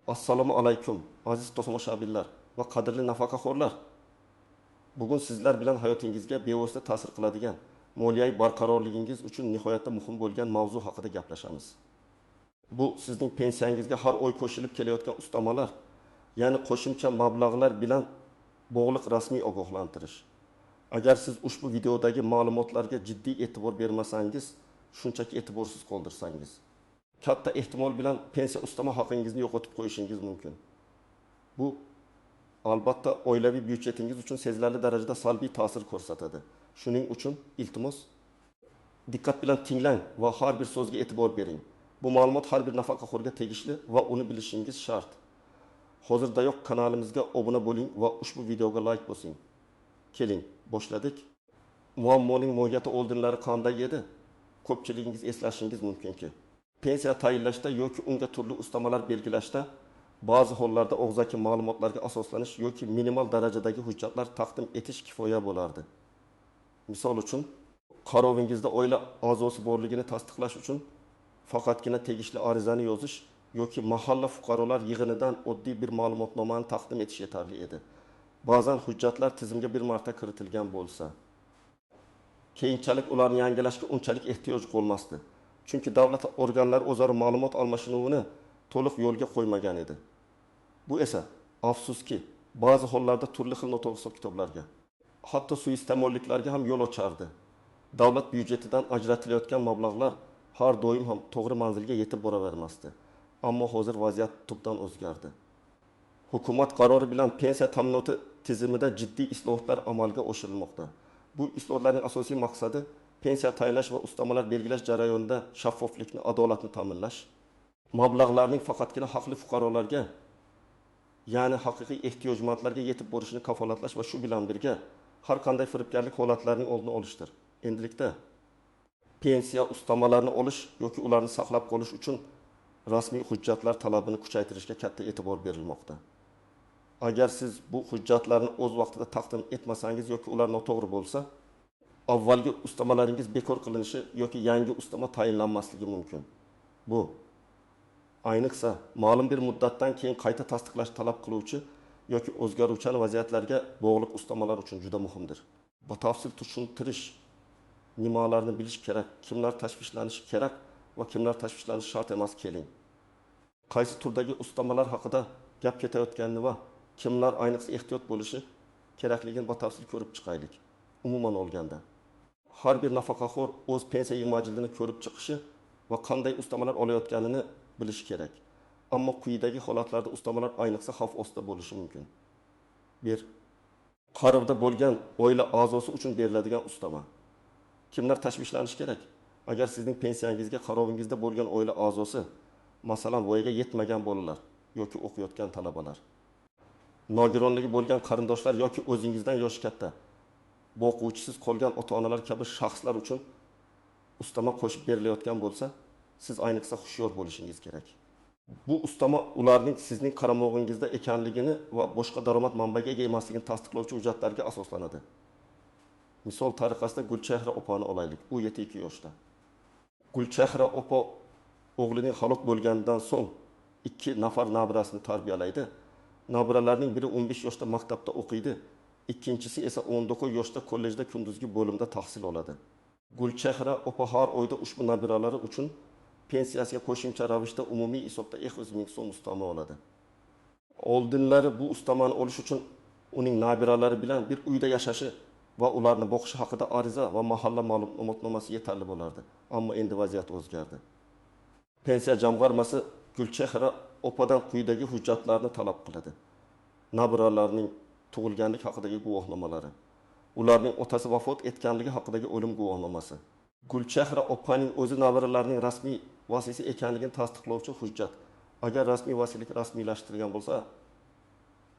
Assalomu alaykum, aziz tomoshabinlar va qadrli nafaqaxo'rlar. Bugun sizlar bilan hayotingizga bevosita ta'sir qiladigan, moliyaviy barqarorligingiz uchun nihoyatda muhim bo'lgan mavzu haqida gaplashamiz. Bu sizning pensiyangizga har oy qo'shilib kelayotgan ustamalar, ya'ni qo'shimcha mablag'lar bilan bog'liq rasmiy ogohlantirish. Agar siz ushbu videodagi ma'lumotlarga jiddiy e'tibor bermasangiz, shunchaki e'tiborsiz qoldirsangiz, katta ehtimol bilan pensiya ustama haqingizni yo'qotib qo'yishingiz mumkin. Bu albatta oilaviy byudjetingiz uchun sezilarli darajada salbiy ta'sir ko'rsatadi. Shuning uchun iltimos diqqat bilan tinglang va har bir so'zga e'tibor bering. Bu ma'lumot har bir nafaqaxo'rga tegishli va uni bilishingiz shart. Hozirdayoq kanalimizga obuna bo'ling va ushbu videoga like bosing. Keling, boshladik. Muammoning mohiyati oldinlari qanday edi? Ko'pchiligingiz eslashingiz mumkinki, pensiya tayinlashda yoki unga turli ustamalar belgilashda ba'zi hollarda og'zaki ma'lumotlarga asoslanish yoki minimal darajadagi hujjatlar taqdim etish kifoya bo'lardi. Misol uchun, qarovingizda oila a'zosi borligini tasdiqlash uchun faqatgina tegishli arizani yozish yoki mahalla fuqarolar yig'inidan oddiy bir ma'lumotnomani taqdim etish yetarli edi. Ba'zan hujjatlar tizimga bir marta kiritilgan bo'lsa, keyinchalik ularni yangilashga unchalik ehtiyoj qolmasdi. Chunki davlat organlari o'zaro ma'lumot almashinuvini to'liq yo'lga qo'ymagan edi. Bu esa afsuski ba'zi hollarda turli xil noto'g'ri hisob-kitoblarga, hatto suiiste'molliklarga ham yo'l ochardi. Davlat byudjetidan ajratilayotgan mablag'lar har doim ham to'g'ri manzilga yetib boravermasdi. Ammo hozir vaziyat tubdan o'zgardi. Hukumat qarori bilan pensiya ta'minoti tizimida jiddiy islohotlar amalga oshirilmoqda. Bu islohotlarning asosiy maqsadi pensiya tayinlash va ustamalar belgilash jarayonida shaffoflikni, adolatni ta'minlash, mablag'larning faqatgina haqli fuqarolarga, ya'ni haqiqiy ehtiyojmandlarga yetib borishini kafolatlash va shu bilan birga har qanday firibgarlik holatlarining oldini olishdir. Endilikda pensiya ustamalarini olish yoki ularni saqlab qolish uchun rasmiy hujjatlar talabini kuchaytirishga katta e'tibor berilmoqda. Agar siz bu hujjatlarni o'z vaqtida taqdim etmasangiz yoki ular noto'g'ri bo'lsa, avvalgi ustamalaringiz bekor qilinishi yoki yangi ustama tayinlanmasligi mumkin. Bu ayniqsa ma'lum bir muddatdan keyin qayta tasdiqlash talab qiluvchi yoki o'zgaruvchan vaziyatlarga bog'liq ustamalar uchun juda muhimdir. Batafsil tushuntirish, nimalarni bilish kerak, kimlar tashvishlanishi kerak va kimlar tashvishlanishi shart emas, keling. Qaysi turdagi ustamalar haqida gap ketayotganini va kimlar ayniqsa ehtiyot bo'lishi kerakligini batafsil ko'rib chiqaylik. Umuman olganda, har bir nafaqaxo'r o'z pensiya yig'ma jildini ko'rib chiqishi va qanday ustamalar olayotganini bilishi kerak. Ammo quyidagi holatlarda ustamalar ayniqsa xavf ostida bo'lishi mumkin. 1. Qarovda bo'lgan oila a'zosi uchun beriladigan ustama. Kimlar tashvishlanishi kerak? Agar sizning pensiyangizga qarovingizda bo'lgan oila a'zosi, masalan, voyaga yetmagan bolalar yoki o'qiyotgan talabalar, nogironligi bo'lgan qarindoshlar yoki o'zingizdan yoshi katta, boquvchisiz qolgan ota-onalar kabi shaxslar uchun ustama qo'shib berilayotgan bo'lsa, siz ayniqsa hushyor bo'lishingiz kerak. Bu ustama ularning sizning qaramog'ingizda ekanligini va boshqa daromad manbaiga ega emasligini tasdiqlovchi hujjatlarga asoslanadi. Misol tariqasida Gulchehra opani olaylik. U 72 yoshda. Gulchehra opa o'g'lining halok bo'lganidan so'ng 2 nafar nabirasini tarbiyalaydi. Nabiralarning biri 15 yoshda maktabda o'qiydi, ikkinchisi esa 19 yoshda kollejda kunduzgi bo'limda tahsil oladi. Gulchehra opa har oyda ushbu nabiralari uchun pensiyasiga qo'shimcha ravishda umumiy hisobda 200 ming so'm ustama oladi. Oldinlari bu ustamani olish uchun uning nabiralari bilan bir uyda yashashi va ularni boqishi haqida ariza va mahalla ma'lumotnomasi yetarli bo'lardi. Ammo endi vaziyat o'zgardi. Pensiya jamg'armasi Gulchehra opadan quyidagi hujjatlarni talab qiladi. Nabiralarning tug'ilganlik haqidagi guvohnomalari, ularning otasi vafot etganligi haqidagi o'lim guvohnomasi, Gulchehra opaning o'zi nabiralarining rasmiy vasiysi ekanligini tasdiqlovchi hujjat. Agar rasmiy vasiylik rasmiylashtirilgan bo'lsa,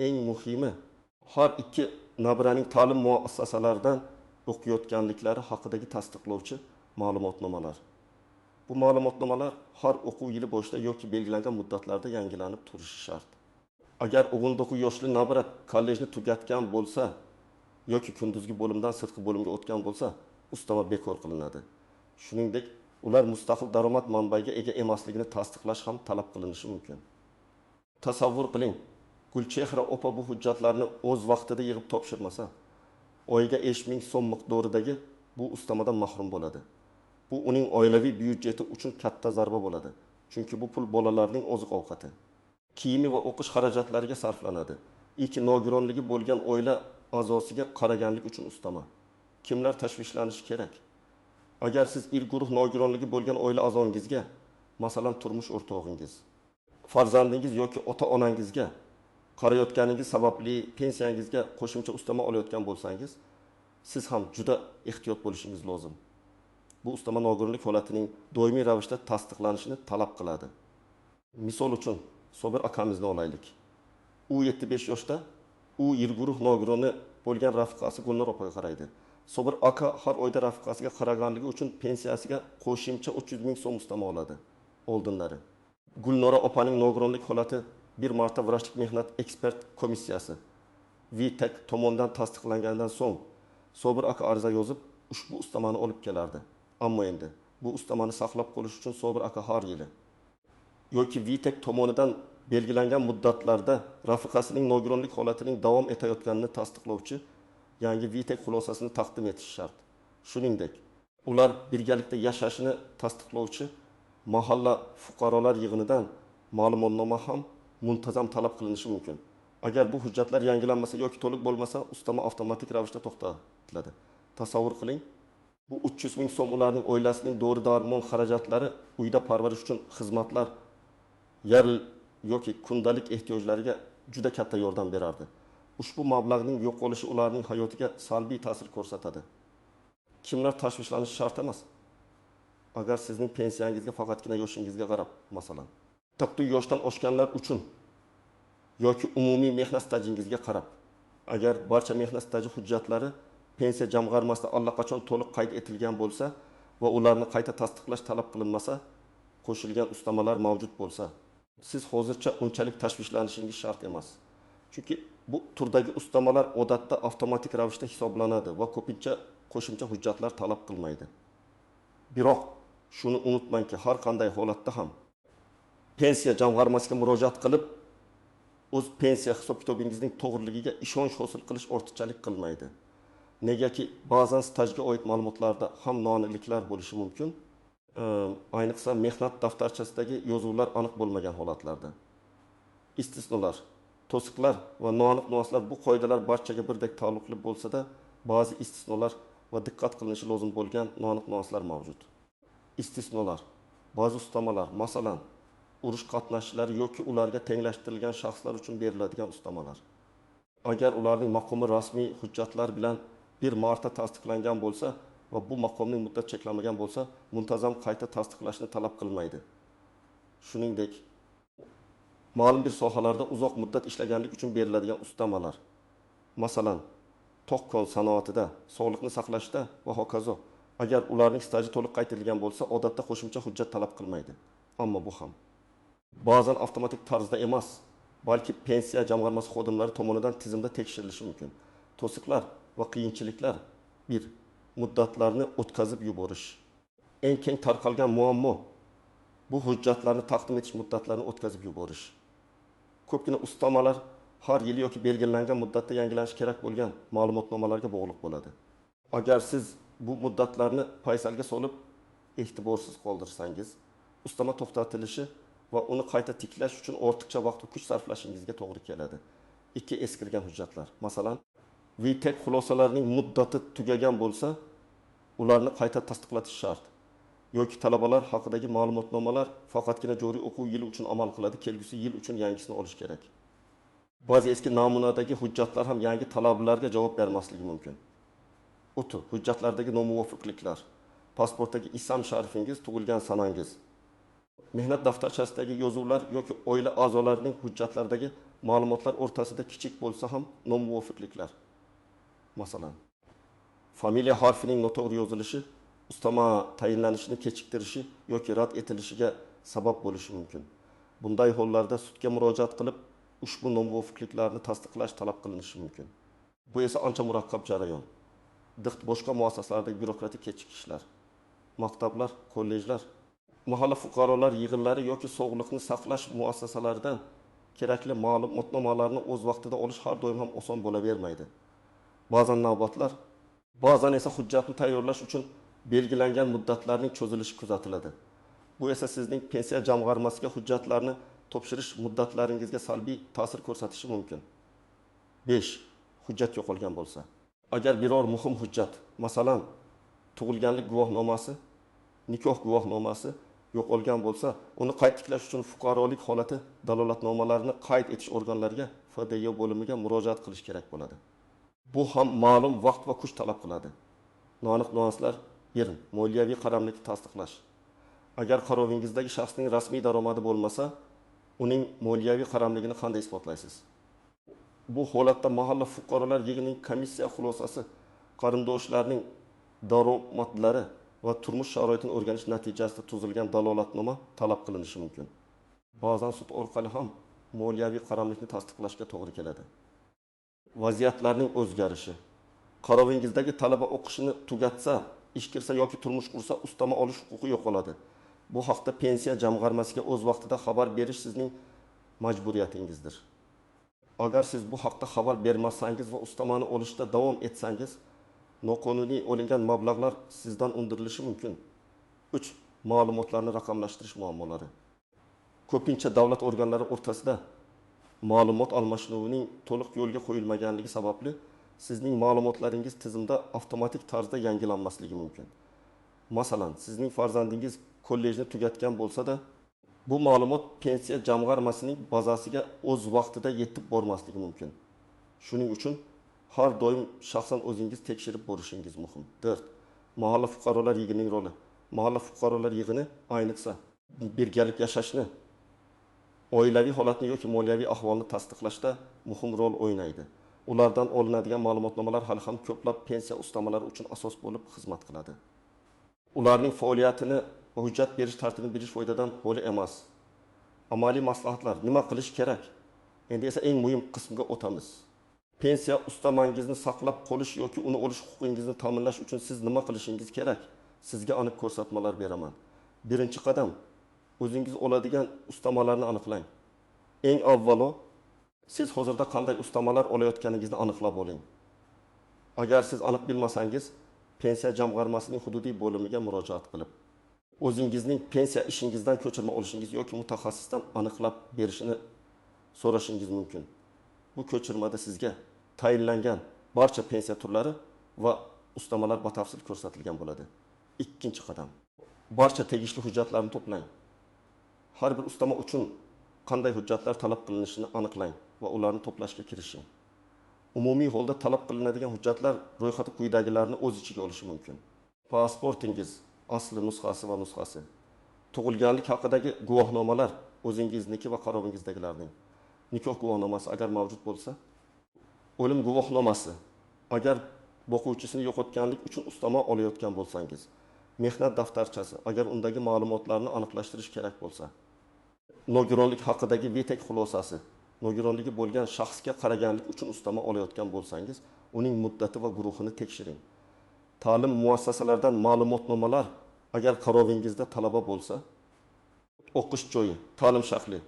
eng muhimi har ikki nabiraning ta'lim muassasalaridan o'qiyotganliklari haqidagi tasdiqlovchi ma'lumotnomalar. Bu ma'lumotnomalar har o'quv yili boshida yoki belgilangan muddatlarda yangilanib turishi shart. Agar 19 yoshli nabira kollejni tugatgan bo'lsa yoki kunduzgi bo'limdan sirtqi bo'limga o'tgan bo'lsa, ustama bekor qilinadi. Shuningdek, ular mustaqil daromad manbaiga ega emasligini tasdiqlash ham talab qilinishi mumkin. Tasavvur qiling, Gulchehra opa bu hujjatlarni o'z vaqtida yig'ib topshirmasa, oyiga 5000 so'm miqdoridagi bu ustamadan mahrum bo'ladi. Bu uning oilaviy byudjeti uchun katta zarba bo'ladi, chunki bu pul bolalarning oziq-ovqati, kiyimi va o'qish xarajatlariga sarflanadi. Ii Nogironligi bo'lgan oila a'zosiga qaraganlik uchun ustama. Kimlar tashvishlanishi kerak? Agar siz il-guruh nogironligi bo'lgan oila a'zongizga, masalan, turmush o'rtog'ingiz, farzandingiz yoki ota-onangizga qarayotganingiz sababli pensiyangizga qo'shimcha ustama olayotgan bo'lsangiz, siz ham juda ehtiyot bo'lishingiz lozim. Bu ustama nogironlik holatining doimiy ravishda tasdiqlanishini talab qiladi. Misol uchun, Sobir akamizni olaylik. U 75 yoshda, u il-guruh nogironi bo'lgan rafiqasi Gulnor opaga qaraydi. Sobir aka har oyda rafiqasiga qaraganligi uchun pensiyasiga qo'shimcha 300 ming so'm ustama oladi oldinlari. Gulnora opaning nogironlik holati bir marta vrachlik mehnat ekspert komissiyasi VTEC tomonidan tasdiqlangandan so'ng Sobir aka ariza yozib ushbu ustamani olib kelardi. Ammo endi bu ustamani saqlab qolish uchun Sobir aka har yili yoki VTEC tomonidan belgilangan muddatlarda rafiqasining nogironlik holatining davom etayotganini tasdiqlovchi yangi VTEC xulosasini taqdim etishi shart. Shuningdek, ular birgalikda yashashini tasdiqlovchi mahalla fuqarolar yig'inidan ma'lumotnoma ham muntazam talab qilinishi mumkin. Agar bu hujjatlar yangilanmasa yoki to'liq bo'lmasa, ustama avtomatik ravishda to'xtatiladi. Tasavvur qiling, bu 300 ming so'm ularning oilasining dori-darmon xarajatlari, uyda parvarish uchun xizmatlar, yer yoki kundalik ehtiyojlariga juda katta yordam berardi. Ushbu mablag'ning yo'qolishi ularning hayotiga salbiy ta'sir ko'rsatadi. Kimlar tashvishlanishi shart emas? Agar sizning pensiyangizga faqatgina yoshingizga qarab, masalan, 40 yoshdan oshganlar uchun yoki umumiy mehnat stajingizga qarab, agar barcha mehnat staji hujjatlari pensiya jamg'armasida allaqachon to'liq qayd etilgan bo'lsa va ularni qayta tasdiqlash talab qilinmasa, qo'shilgan ustamalar mavjud bo'lsa, siz hozircha unchalik tashvishlanishingiz shart emas. Chunki bu turdagi ustamalar odatda avtomatik ravishda hisoblanadi va ko'pincha qo'shimcha hujjatlar talab qilmaydi. Biroq shuni unutmangki, har qanday holatda ham pensiya jamg'armasiga murojaat qilib, o'z pensiya hisob-kitobingizning to'g'riligiga ishonch hosil qilish ortiqchalik qilmaydi. Negaki ba'zan stajga oid ma'lumotlarda ham noaniqliklar bo'lishi mumkin. Ayniqsa mehnat daftarchasidagi yozuvlar aniq bo'lmagan holatlarda. Istisnolar, to'siqlar va noaniq nuanslar, bu qoidalar barchaga birdek taalluqli bo'lsa-da, ba'zi istisnolar va diqqat qilinishi lozim bo'lgan noaniq nuanslar mavjud. Istisnolar, ba'zi ustamalar, masalan, urush qatnashchilari yoki ularga tenglashtirilgan shaxslar uchun beriladigan ustamalar. Agar ularning maqomi rasmiy hujjatlar bilan bir marta tasdiqlangan bo'lsa va bu maqomning muddat cheklanmagan bo'lsa, muntazam qayta tasdiqlashni talab qilmaydi. Shuningdek, ma'lum bir sohalarda uzoq muddat ishlaganlik uchun beriladigan ustamalar, masalan, toq-kon sanoatida, sog'liqni saqlashda va hokazo, agar ularning staji to'liq qayd etilgan bo'lsa, odatda qo'shimcha hujjat talab qilmaydi. Ammo bu ham ba'zan avtomatik tarzda emas, balki pensiya jamg'armasi xodimlari tomonidan tizimda tekshirilishi mumkin. To'siqlar va qiyinchiliklar. 1. Muddatlarni o'tkazib yuborish. Eng keng tarqalgan muammo bu hujjatlarni taqdim etish muddatlarini o'tkazib yuborish. Ko'pgina ustamalar har yili yoki belgilangan muddatda yangilanishi kerak bo'lgan ma'lumotnomalarga bog'liq bo'ladi. Agar siz bu muddatlarni paysalga solib e'tiborsiz qoldirsangiz, ustama to'xtatilishi va uni qayta tiklash uchun ortiqcha vaqt va kuch sarflashingizga to'g'ri keladi. 2. Eskirgan hujjatlar. Masalan, VTEC xulosalarining muddati tugagan bo'lsa, ularni qayta tasdiqlatish shart. Yoki talabalar haqidagi ma'lumotnomalar faqatgina joriy o'quv yili uchun amal qiladi, kelgusi yil uchun yangisini olish kerak. Ba'zi eski namunadagi hujjatlar ham yangi talablarga javob bermasligi mumkin. O'ti hujjatlardagi nomuvofiqliklar, pasportdagi ism sharifingiz, tug'ilgan sanangiz, mehnat daftarchasidagi yozuvlar yoki oila a'zolarining hujjatlaridagi ma'lumotlar o'rtasida kichik bo'lsa ham nomuvofiqliklar. Masalan, familiya harfining noto'g'ri yozilishi ustama tayinlanishini kechiktirishi yoki rad etilishiga sabab bo'lishi mumkin. Bunday hollarda sudga murojaat qilib, ushbu nomuvofiqliklarni tasdiqlash talab qilinishi mumkin. Bu esa ancha murakkab jarayon. Dixt boshqa muassasalardagi byurokratik kechikishlar, maktablar, kollejlar, mahalla fuqarolar yig'inlari yoki sog'liqni saqlash muassasalaridan kerakli ma'lumotnomalarni o'z vaqtida olish har doim ham oson bo'lavermaydi. Ba'zan navbatlar, ba'zan esa hujjatni tayyorlash uchun belgilangan muddatlarning cho'zilishi kuzatiladi. Bu esa sizning pensiya jamg'armasiga hujjatlarni topshirish muddatlaringizga salbiy ta'sir ko'rsatishi mumkin. 5. Hujjat yo'qolgan bo'lsa. Agar biror muhim hujjat, masalan, tug'ilganlik guvohnomasi, nikoh guvohnomasi yo'qolgan bo'lsa, uni qayta tiklash uchun fuqarolik holati dalolatnomalarini qayd etish organlariga, FDY bo'limiga murojaat qilish kerak bo'ladi. Bu ham ma'lum vaqt va kuch talab qiladi. Noaniq nüanslar 1. Moliyaviy qaramlikni tasdiqlash. Agar qarovingizdagi shaxsning rasmiy daromadi bo'lmasa, uning moliyaviy qaramligini qanday isbotlaysiz? Bu holatda mahalla fuqarolar yig'inining komissiya xulosasi, qarindoshlarning daromadlari va turmush sharoitini o'rganish natijasida tuzilgan dalolatnoma talab qilinishi mumkin. Ba'zan sud orqali ham moliyaviy qaramlikni tasdiqlashga to'g'ri keladi. Vaziyatlarning o'zgarishi. Qarovingizdagi talaba o'qishini tugatsa, ish kirsa yoki turmush qursa, ustama olish huquqi yo'qoladi. Bu haqda pensiya jamg'armasiga o'z vaqtida xabar berish sizning majburiyatingizdir. Agar siz bu haqda xabar bermasangiz va ustamani olishda davom etsangiz, noqonuniy olingan mablag'lar sizdan undirilishi mumkin. 3. Ma'lumotlarni raqamlashtirish muammolari. Ko'pincha davlat organlari o'rtasida ma'lumot almashinuvining to'liq yo'lga qo'yilmaganligi sababli sizning ma'lumotlaringiz tizimda avtomatik tarzda yangilanmasligi mumkin. Masalan, sizning farzandingiz kollejni tugatgan bo'lsa-da, bu ma'lumot pensiya jamg'armasining bazasiga o'z vaqtida yetib bormasligi mumkin. Shuning uchun har doim shaxsan o'zingiz tekshirib borishingiz muhim. 4. Mahalla fuqarolar yig'inining roli. Mahalla fuqarolar yig'ini ayniqsa birgalikda yashashni, oilaviy holatni yoki moliyaviy ahvolni tasdiqlashda muhim rol o'ynaydi. Ulardan olinadigan ma'lumotnomalar hali ham ko'plab pensiya ustamalari uchun asos bo'lib xizmat qiladi. Ularning faoliyatini va hujjat berish tartibini bilish foydadan xoli emas. Amaliy maslahatlar, nima qilish kerak? Endi esa eng muhim qismga o'tamiz. Pensiya ustamangizni saqlab qolish yoki uni olish huquqingizni ta'minlash uchun siz nima qilishingiz kerak? Sizga aniq ko'rsatmalar beraman. Birinchi qadam, o'zingiz oladigan ustamalarni aniqlang. Eng avvalo, siz hozirda qanday ustamalar olayotganingizni aniqlab oling. Agar siz aniq bilmasangiz, pensiya jamg'armasining hududiy bo'limiga murojaat qilib, o'zingizning pensiya ishingizdan ko'chirma olishingiz yoki mutaxassisdan aniqlab berishini so'rashingiz mumkin. Bu ko'chirmada sizga tayinlangan barcha pensiya turlari va ustamalar batafsil ko'rsatilgan bo'ladi. Ikkinchi qadam, barcha tegishli hujjatlarni to'plang. Har bir ustama uchun qanday hujjatlar talab qilinishini aniqlang va ularni to'plashga kirishing. Umumiy holda talab qilinadigan hujjatlar ro'yxati quyidagilarni o'z ichiga olishi mumkin. Pasportingiz asli nusxasi va nusxasi, tug'ilganlik haqidagi guvohnomalar o'zingizniki va qarovingizdagilarning, nikoh guvohnomasi agar mavjud bo'lsa, o'lim guvohnomasi agar boquvchisini yo'qotganlik uchun ustama olayotgan bo'lsangiz, mehnat daftarchasi agar undagi ma'lumotlarni aniqlashtirish kerak bo'lsa, nogironlik haqidagi vetek xulosasi, nogironligi bo'lgan shaxsga qaraganlik uchun ustama olayotgan bo'lsangiz, uning muddati va guruhini tekshiring. Ta'lim muassasalaridan ma'lumotnomalar agar qarovingizda talaba bo'lsa, o'qish joyi, ta'lim shakli,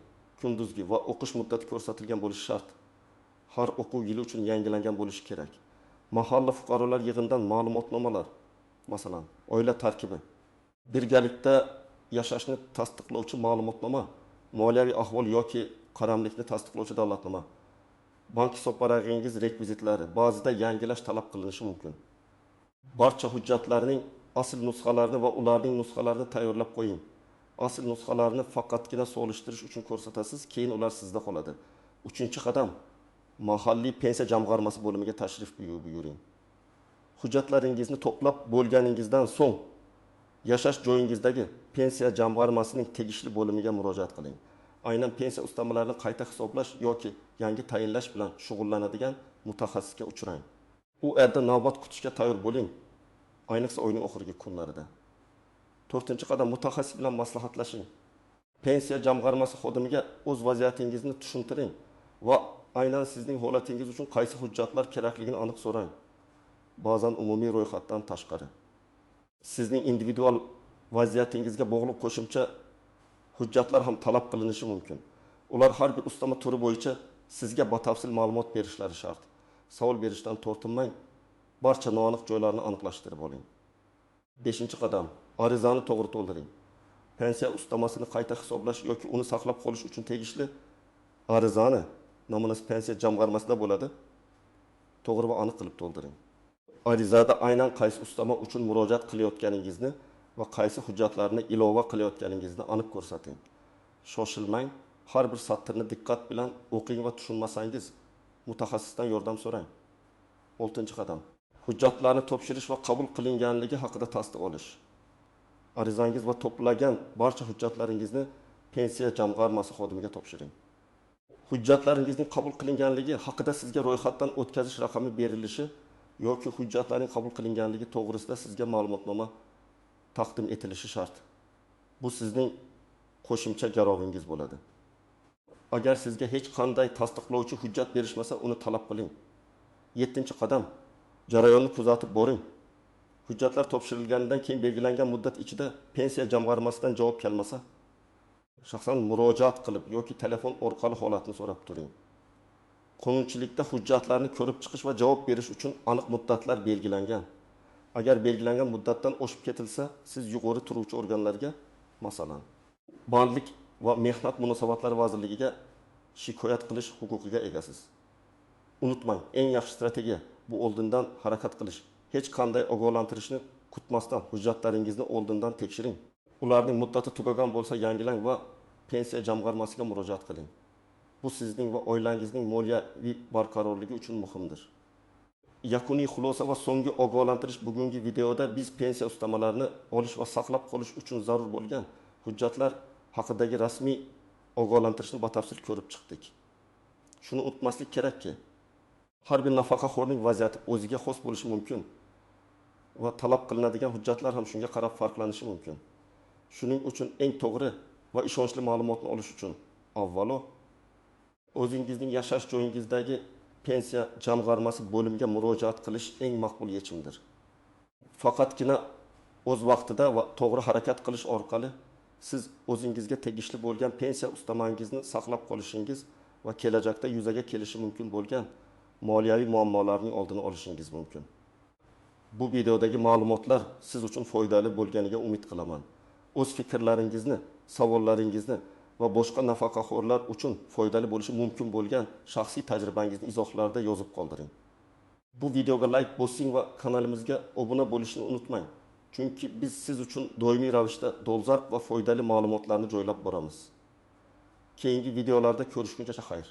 kunduzgi va o'qish muddati ko'rsatilgan bo'lishi shart. Har o'quv yili uchun yangilangan bo'lishi kerak. Mahalla fuqarolar yig'inidan ma'lumotnomalar, masalan, oila tarkibi, birgalikda yashashni tasdiqlovchi ma'lumotnoma, moliyaviy ahvol yoki qaramlikni tasdiqlovchi dalolatnoma, bank hisobvarag'ingiz rekvizitlari ba'zida yangilash talab qilinishi mumkin. Barcha hujjatlarning asl nusxalarini va ularning nusxalarini tayyorlab qo'ying. Asl nusxalarni faqatgina solishtirish uchun ko'rsatasiz, keyin ular sizda qoladi. Uchinchi qadam, mahalliy pensiya jamg'armasi bo'limiga tashrif buyuring. Hujjatlaringizni to'plab bo'lganingizdan so'ng yashash joyingizdagi pensiya jamg'armasining tegishli bo'limiga murojaat qiling. Aynan pensiya ustamalarini qayta hisoblash yoki yangi tayinlash bilan shug'ullanadigan mutaxassisga uchrang. U yerda navbat kutishga tayyor bo'ling, ayniqsa oyning oxirgi kunlarida. To'rtinchi qadam, mutaxassis bilan maslahatlashing. Pensiya jamg'armasi xodimiga o'z vaziyatingizni tushuntiring va aynan sizning holatingiz uchun qaysi hujjatlar kerakligini aniq so'rang. Ba'zan umumiy ro'yxatdan tashqari. Sizning individual vaziyatingizga bog'liq qo'shimcha hujjatlar ham talab qilinishi mumkin. Ular har bir ustama turi bo'yicha sizga batafsil ma'lumot berishlari shart. Savol berishdan tortinmang, barcha noaniq joylarni aniqlashtirib oling. 5 qadam. Arizani to'g'ri to'ldiring. Pensiya ustamasini qayta hisoblash yoki uni saqlab qolish uchun tegishli arizani namunasi pensiya jamg'armasida bo'ladi. To'g'ri va aniq qilib to'ldiring. Arizada aynan qaysi ustama uchun murojaat qilayotganingizni va qaysi hujjatlarni ilova qilayotganingizni aniq ko'rsating. Shoshilmang, har bir satrni diqqat bilan o'qing va tushunmasangiz mutaxassisdan yordam so'rang. 6 qadam. Hujjatlarni topshirish va qabul qilinganligi haqida tasdiq olish. Arizangiz va to'plagan barcha hujjatlaringizni pensiya jamg'armasi xodimiga topshiring. Hujjatlaringizning qabul qilinganligi haqida sizga ro'yxatdan o'tkazish raqami berilishi yoki hujjatlarning qabul qilinganligi to'g'risida sizga ma'lumotnoma taqdim etilishi shart. Bu sizning qo'shimcha garovingiz bo'ladi. Agar sizga hech qanday tasdiqlovchi hujjat berishmasa, uni talab qiling. 7 qadam. Jarayonni kuzatib boring. Hujjatlar topshirilganidan keyin belgilangan muddat ichida pensiya jamg'armasidan javob kelmasa, shaxsan murojaat qilib yoki telefon orqali holatni so'rab turing. Qonunchilikda hujjatlarni ko'rib chiqish va javob berish uchun aniq muddatlar belgilangan. Agar belgilangan muddatdan oshib ketilsa, siz yuqori turuvchi organlarga, masalan, Bandlik va mehnat munosabatlari vazirligiga shikoyat qilish huquqiga egasiz. Unutmang, eng yaxshi strategiya bu oldindan harakat qilish. Hech qanday ogohlantirishni kutmasdan hujjatlaringizni oldindan tekshiring. Ularning muddati tugagan bo'lsa, yangilang va pensiya jamg'armasiga murojaat qiling. Bu sizning va oilangizning moliyaviy barqarorligi uchun muhimdir. Yakuniy xulosa va so'nggi ogohlantirish. Bugungi videoda biz pensiya ustamalarini olish va saqlab qolish uchun zarur bo'lgan hujjatlar haqidagi rasmiy ogohlantirishni batafsil ko'rib chiqdik. Shuni unutmaslik kerakki, har bir nafaqaxo'rning vaziyati o'ziga xos bo'lishi mumkin va talab qilinadigan hujjatlar ham shunga qarab farqlanishi mumkin. Shuning uchun eng to'g'ri va ishonchli ma'lumotni olish uchun avvalo o'zingizning yashash joyingizdagi pensiya jamg'armasi bo'limiga murojaat qilish eng maqbul yechimdir. Faqatgina o'z vaqtida va to'g'ri harakat qilish orqali siz o'zingizga tegishli bo'lgan pensiya ustamangizni saqlab qolishingiz va kelajakda yuzaga kelishi mumkin bo'lgan moliyaviy muammolarning oldini olishingiz mumkin. Bu videodagi ma'lumotlar siz uchun foydali bo'lganiga umid qilaman. O'z fikrlaringizni, savollaringizni va boshqa nafaqaxo'rlar uchun foydali bo'lishi mumkin bo'lgan shaxsiy tajribangizni izohlarda yozib qoldiring. Bu videoga layk bosing va kanalimizga obuna bo'lishni unutmang. Chunki biz siz uchun doimiy ravishda dolzarb va foydali ma'lumotlarni joylab boramiz. Keyingi videolarda ko'rishguncha xayr.